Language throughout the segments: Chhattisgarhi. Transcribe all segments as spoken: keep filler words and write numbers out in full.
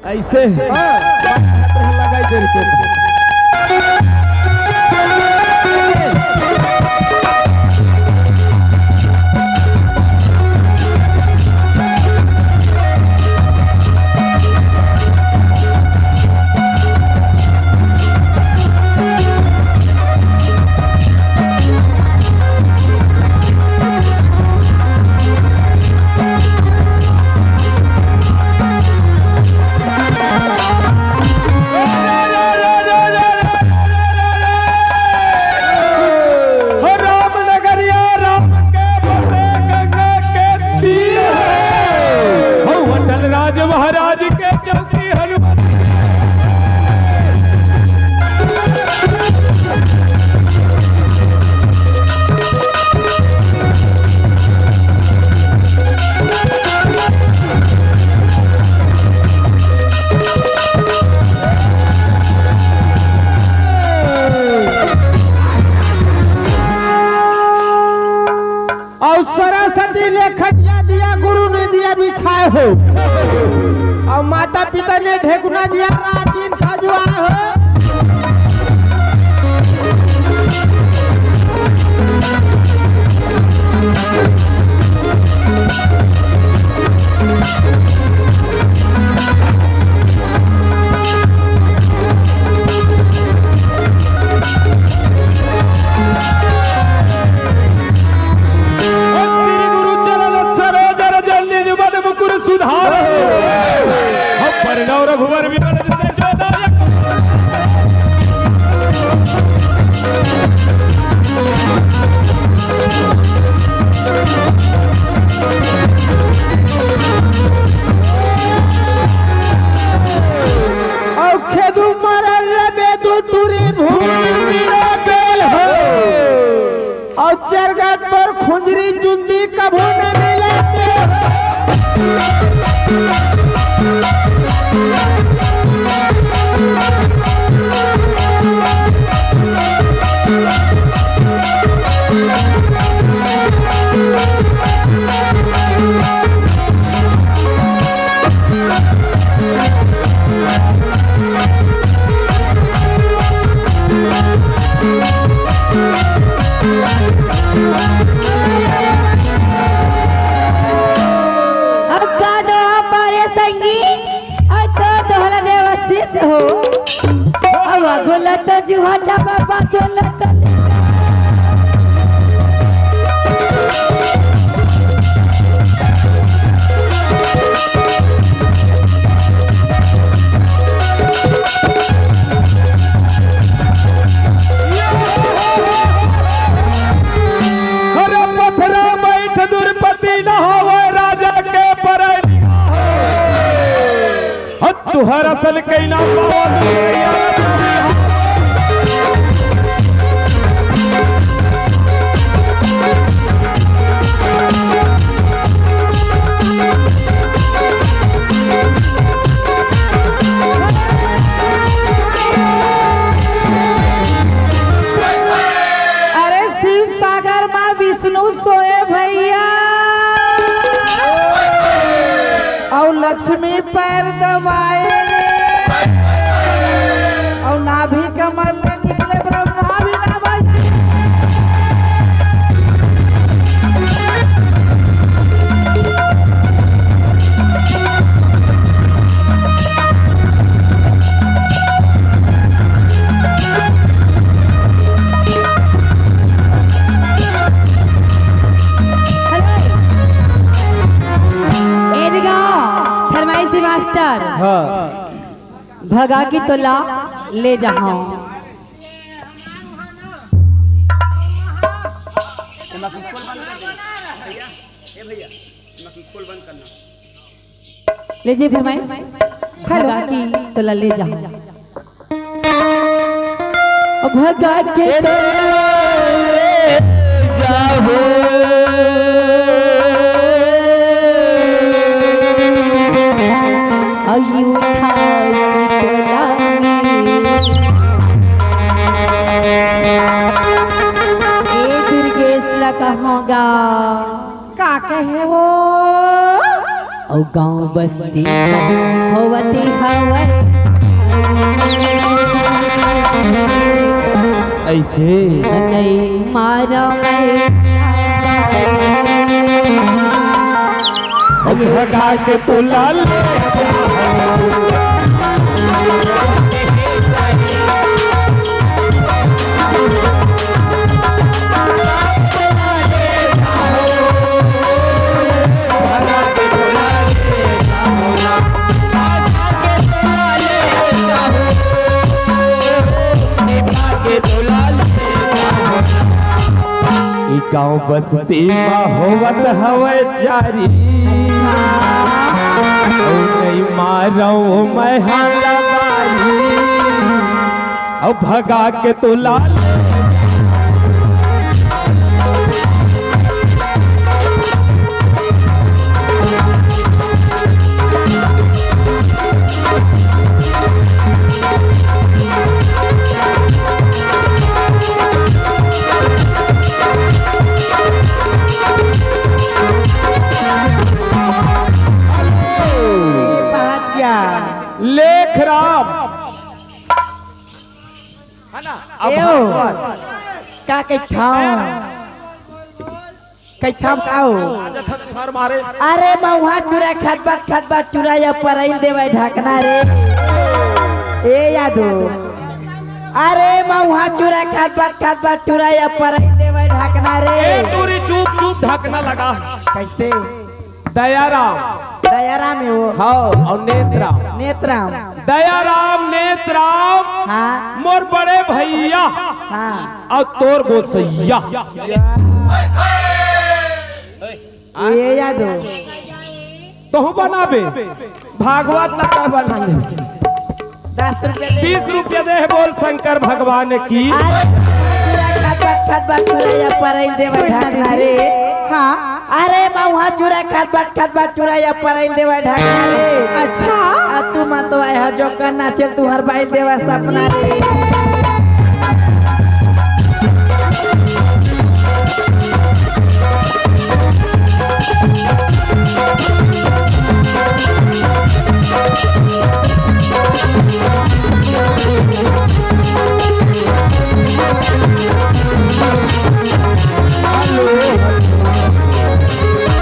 ऐसे हाँ। लगाई दे रही। हो राम नगरिया राम के बसे गंगा के तीर। हो अटल राज महाराज के चौकी हनुमान। अउ सरस्वती ले खटिया दिया गुरु ने दिया बिछाए हो, अउ माता पिता ने ढेकुना दिया रात दिन खजुआए हो। श्री गुरु चरण सरोज रज निज मन मुकुर सुधार। हम परिणव रघुवर विमल जसु जो नायक। अउ खेदू मरल बेदू टूरी भूरी बिना बेल हो। अउ चरगा तोर खुंजरी चुंदी कभू न मिलते हो। अब का दोहा पारे संगी, अब तो दोहला देव शिष्य हो। अब अगुला तो जुहा चापा पाछो लतल। अरे पथरा बैठ दुरपति नहावय राजा के परनिया। हत तुहर असन कइना पावन। अरे शिव सागर मा विष्णु सोए भैया, अउ लक्ष्मी पैर दबाए रे, अउ नाभि कमल ले निकले ब्रह्मा बिना बाई। हेलो। ए दिगा, फरमाइशी मास्टर। हाँ। भगा के तोला ले जाहूं। ए भैया, ए भैया, एमा किक्कोल बंद करना। ले जी फरमाइश। हेलो। भगा के तोला ले जाहूं। भगा के तोला ले जाहूं। अई उठा के तोला में। ए दुर्गेश ला कहूं गा। का कहे वो? गांव बस्ती होवत हवय। अइसे नई मारा मैं। भगा के तोला ले। ई गांव बस्ती म होवत हवय जारी। अउ नई मारव मैं हांगा बारी। अउ भगा के तोला ले। ए, पहाटिया। लेख राम। है ना? अब ए ओ, भगवान। का कहिथाव? कहिथाव का हो? आजा था तुहार मारे। अरे महुआ चूरा खात बात, खात बात चूरा या परइल देवय ढाकना रे। ए यादो। अरे महुआ चूरा खात बात, खात बात चूरा या परइल देवय ढाकना रे। ए टूरी चुप, चुप ढाकना लगा। कइसे? दयाराम। दयाराम हे वो। हाँ, अउ नेतराम। नेतराम। दयाराम, नेतराम। हाँ। मोर बड़े भइया। हाँ। अउ तोर गोसइया। ए यादो। तहूँ बनाबे। भागवत ला का बना ले। दस रुपया दे। बीस रुपया दे, बोल शंकर भगवान की। अरे, चूरा खात बात, खात बात चूरा या परइल देवय ढाकना रे। हाँ। अरे, महुआ चूरा खात बात, खात बात चूरा या परइल देवय ढाकना रे। अच्छा। आ तू मन तो आय हा जो करना चल, तुहर बाइल देवय सपना रे।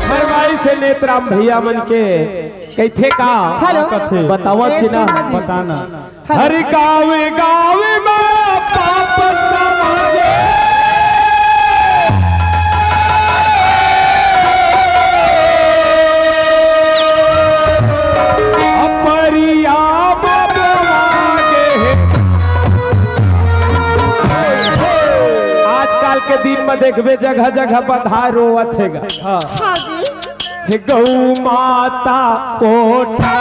फरमाइश हे नेतराम भइया मन के, कहिथे का? हेलो। बतावत ए, चिन्हा। सुन ना जी। बताना। हरि गावे गावे मा पाप समाजे। अपरिया बाबा मागे। आजकल के दिन में देखबे, जगह जगह बधार रोवत हे गा। हाँ। हाँ जी। हे गौ माता कोठा।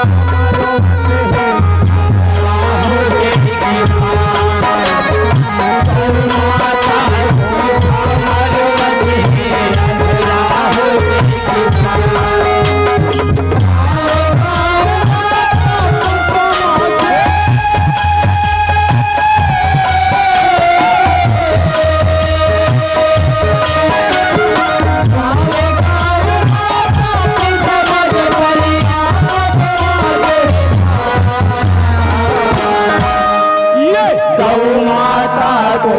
ये गौ माता को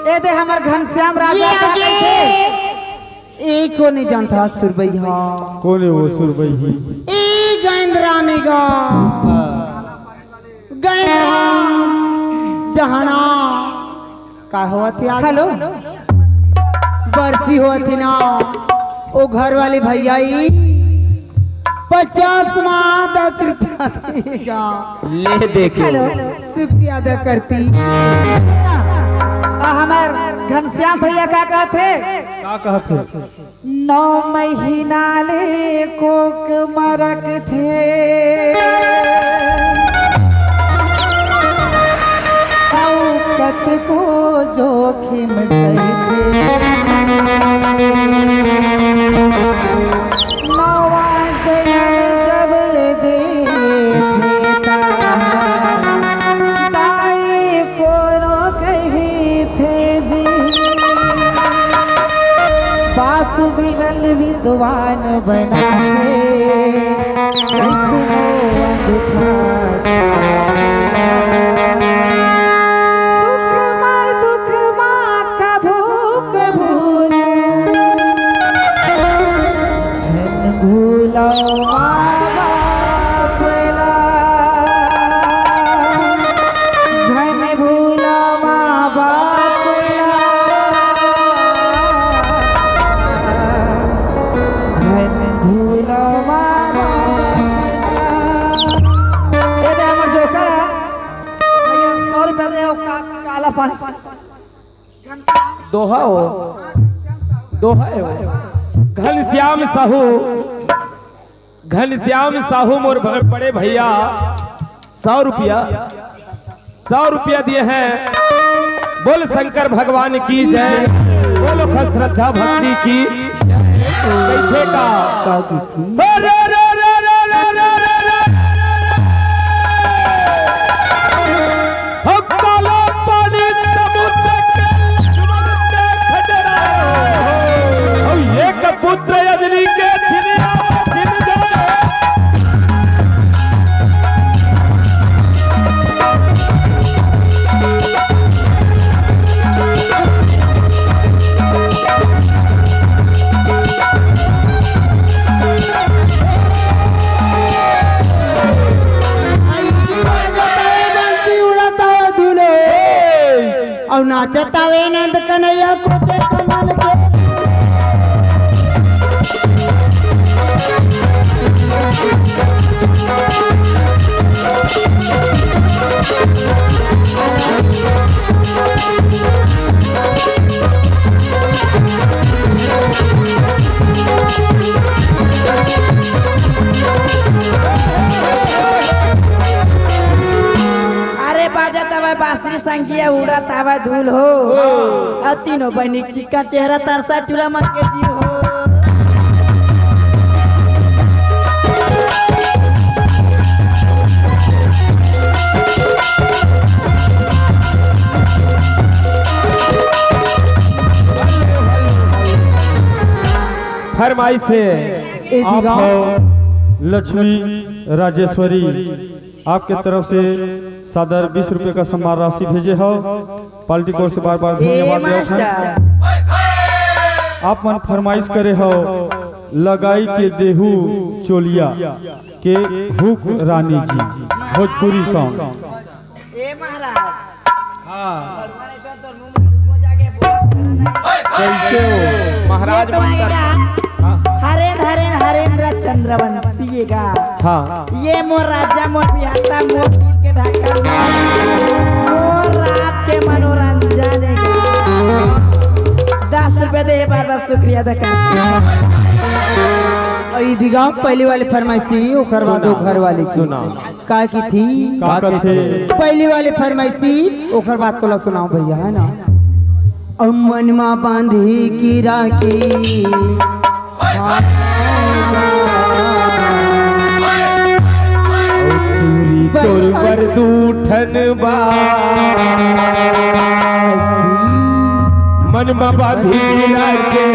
ए दे हमर घनश्याम राजा का कहिथे? ए कोने जानथा सुरबई हा? कोने वो सुरबई ही? ए गोविंद राम ए गा। हाँ। गोविंद राम जहाना। का होवत हे आज? हेलो। बरसी होवत हे ना, ओ घर वाले भैया ई पचास मा दस रुपया देगा। ले देखे। हेलो, शुक्रिया अदा करती। आ, हमर घनश्याम भैया का कहथे? का कहथे? नौ महीना ले कोख म रखथे। अउ कतको जोखिम सहिथे। नवा जनम जब ले देथे ता, दाई कोनो कहिथे जी। बाप बिगल विद्वान बनाथे, कइसनो अंधकार। सुख मा दुख मा कभू कभू तू झन भूलव माँ बाप ला, झन भूलव माँ बाप ला, झन भूलव माँ बाप ला। ए दे हमर जोकर हे। भैया, सौ रुपया दे, अउ का-, काला पानी। दोहा हो, दोहा हो। घनश्याम साहू, घनश्याम साहू मोर ब-, बड़े भैया, सौ रुपया, सौ रुपया दिए हैं। बोल शंकर भगवान की जय, बोलो ख-, श्रद्धा भक्ति की जय। कैसे का? का की थी? अरे, अरे, अरे, हो काला पानी समुद्र के लक्ष्मण देख डराए हो। और एक पुत्र अंजनी के छिनिया छिन गए। बंसी उड़त हवे धुल हे। अउ नाचत हवे नंद कन्हैया कोचे कमल के। अरे बाजत हवय बांसुरी संगिया उड़त हवय धूल हो। ओ। अउ तीनों बहिनी चिक्का चेहरा तरसा चूल्हा मन के जीव हो। फरमाइश हे, ए आप दिगांव। हो लक्ष्मी राजेश्वरी, आपके तरफ से सादर बीस रुपये का सम्मान राशि भेजे हो। पार्टी की ओर से बार बार ए धन्यवाद देवत हन। मास्टर। आप मन फरमाइश करे हो लगाई के देहू चोलिया के हुक रानी जी, भोजपुरी सॉन्ग। ए महाराज। हाँ। भगवान, ए तो तोर मुंह में डूबो जाके बोलत करना है। कैसे हो? महाराज ये तो बनकर। आएगा। हाँ। हरेंद्र, हरेंद्र, हरेंद्र चंद्रवंशी ये का। हाँ। ये मोर राजा, मोर बिहाता, मोर दिल के धड़कन, मोर रात के मनोरंजन ये का। दस रुपये दे, बार बार शुक्रिया अदा कर। अउ ई दिगांव पहली वाली फरमाइशी, ओकर बाद सुना। ओ घर वाली की। सुना। का की थी? का कथे? पहली वाली फरमाइशी, ओकर बाद तोला सुनाओ भैया, है ना? अउ मन मा बांधी की राखी। टूरी तोर बर दू ठन बा। मन मा बांधी की राखी।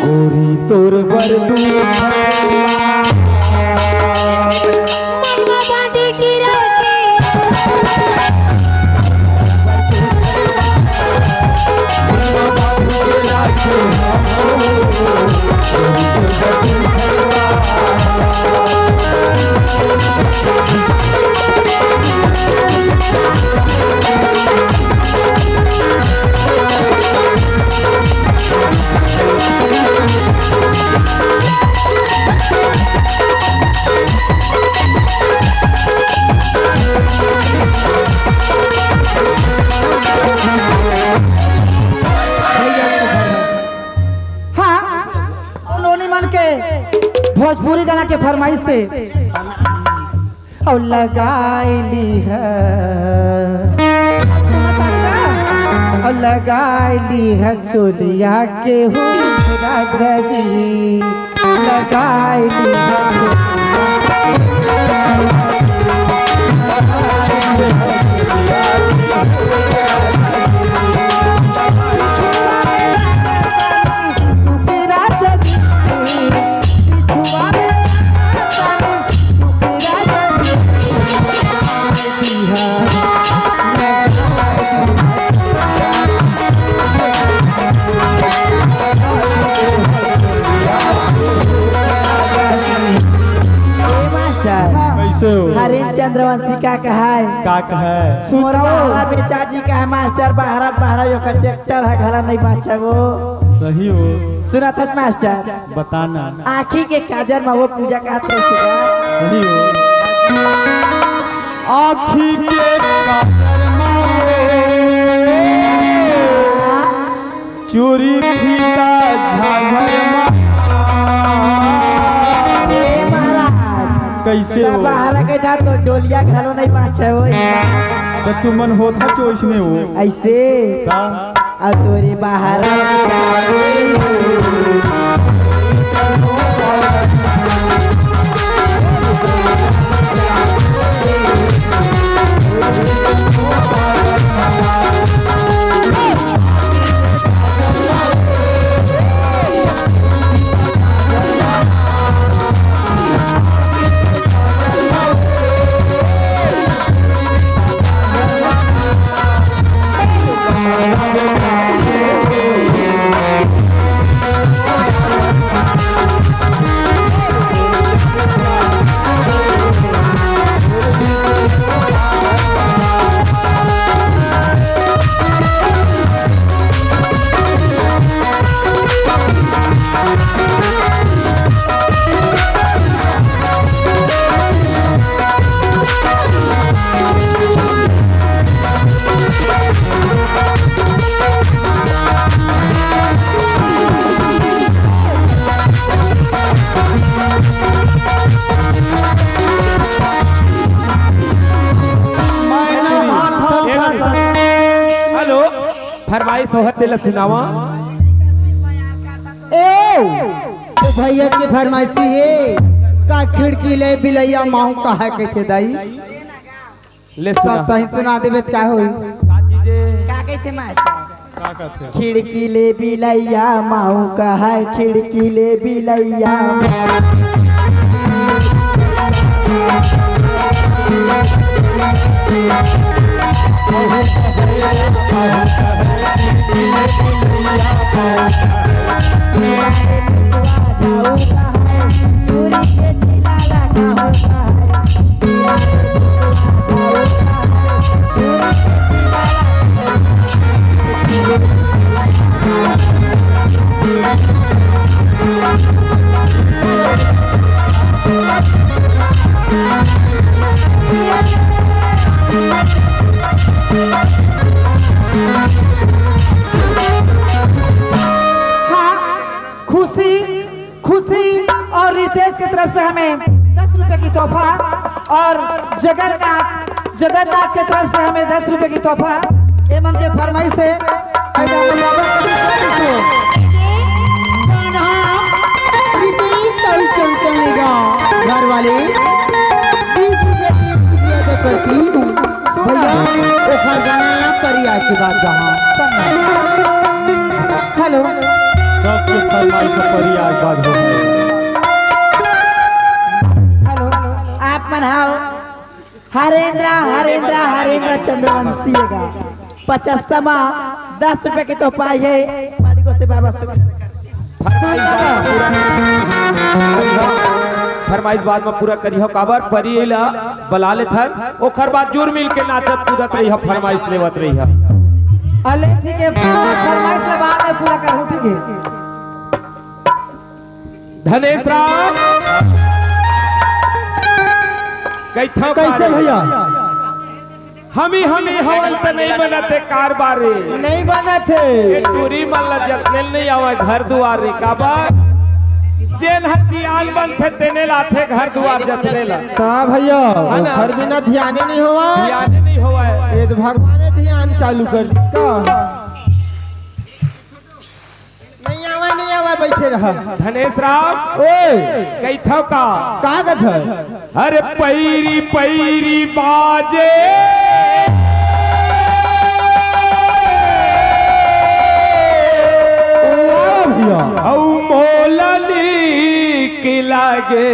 गोरी तोर बर दू। मनमा बांधी की राखी। भोजपुरी गाना के फरमाइश से। और लगाई ली है, और लगाई ली है चोलिया के हो राजा जी, लगाई ली है। ए मास्टर, हाँ। कैसे हो? हरेन चंद्रवंशी का कहा है? का कहा है? मोरा बहरा बेचा जी का है मास्टर, बहरा बहरा यो का ट्रैक्टर है, घला नहीं बाचा वो। सही हो। सुना था मास्टर? बताना। आँखी के काजर में वो पूजा का तो सुना। सही हो। आँखी के काजर में वो चूरी फीता झांझर मा। ए महाराज, कैसे हो? बहरा के था तो डोलिया घलो नहीं पाछे हो। तो तुमन होथा चोइस में हो। ऐसे? का? आ तोरे बहरा के हेलो, फरमाइश होहत तेला सुनावा। ए, तो भैया के फरमाइशी हे, का खिड़की ले बिलैया माहू कहा कथे दाई? ले सुना। तहीं सुना देबे त का होई? का चीज हे? का कथे मास्टर? का कथे? खिड़की ले बिलैया माहू कहा, खिड़की ले बिलैया। हाँ, खुशी, खुशी और रितेश की तरफ से हमें दस रुपए की तोहफा और जगन्नाथ, जगन्नाथ की तरफ से हमें दस रुपए की तोहफा। एमन के फरमाइश हे। कान्हा, रितेश और चमचमेगा घर वाले बीस रुपए की शुक्रिया अदा करती हूँ। सुन भैया, ना। ओखर गाना ना परिया की बात कहा। सुन ना। हेलो। सबके फरमाइश पर ही आज बात हो गई। हेलो, आप मन हव हरेंद्र, हरेंद्र, हरेंद्र चंद्रवंशी का पचास समा दस रुपए के तो पाई है। मालिकों से बाबा सुन। फरमाइश बाद में पूरा करिहो, काबर परी ला बला लेथन, ओखर बाद जुर मिल के नाचत कूदत रहिहो, फरमाइश लेवत रहिहो। अले ठीक है, फरमाइश ला बाद में पूरा करूँ, ठीक है। धनेश राम, कैसे भैया? हमी हमी हवन त नहीं बनत हे कारबार रे। नहीं बनत हे। ये टूरी मन ला जतने नहीं आवे घर दुआर रे, काबर? जेन ह सियान बनथे, तेने लाथे घर दुआर जतने ला। का भैया, है ना? ओखर बिना ध्याने नहीं होवय। ध्याने नहीं होवय। ये तो भगवाने ध्यान चालू कर दिस का? नहीं आवा, नहीं आवा, बैठे रहा। धनेश राम, ओए। कहिथव का? का कथय? अरे पैरी पैरी बाजे। वाह भैया। अउ मोला नीक लागे।